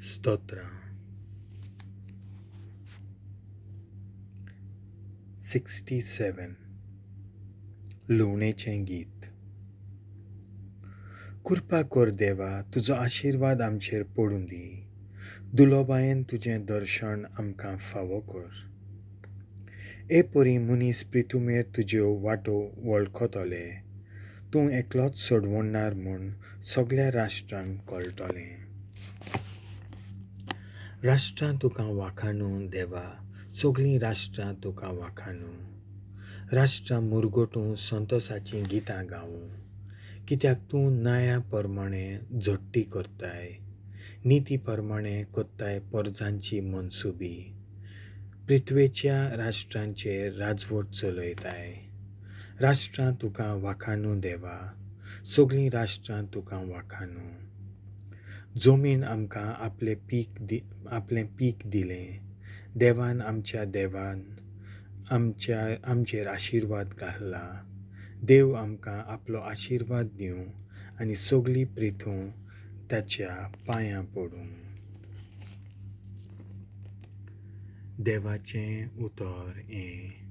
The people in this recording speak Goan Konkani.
स्तोत्रां. 67. लुवणेचें गीत. कृपा कर देवा, तुजो आशिर्वाद आमचेर पडूं दी. दुलोबायेन तुजें दर्शन आमकां फावो कर. ए परी मनीस प्रितुमेर तुज्यो वाटो वळखतले, तूं एकलोच सोडवणार म्हूण सगल्या राष्ट्रांक कळटलें. राष्ट्रां तुका वाखाणू देवा, सगलीं राष्ट्रां तुका वाखाणू. राष्ट्रां मुरगटूं संतोसाचीं गितां गावूं, कित्याक तूं न्याया प्रमाणें झडटी करताय, निती प्रमाणें करताय परजांची मनसुबी. पृथ्वेच्या राष्ट्रांचेर राजवट चलयताय. राष्ट्रां तुका वाखाणू देवा, सगलीं राष्ट्रां तुका वाखाणू. जमीन आमकां आपलें पीक दिलें. देवान आमच्या देवान आमचेर आशिर्वाद घातला. देव आमकां आपलो आशिर्वाद दिवं आनी सगली प्रिथू ताच्या पांयां पडूं. देवाचें उतर हें.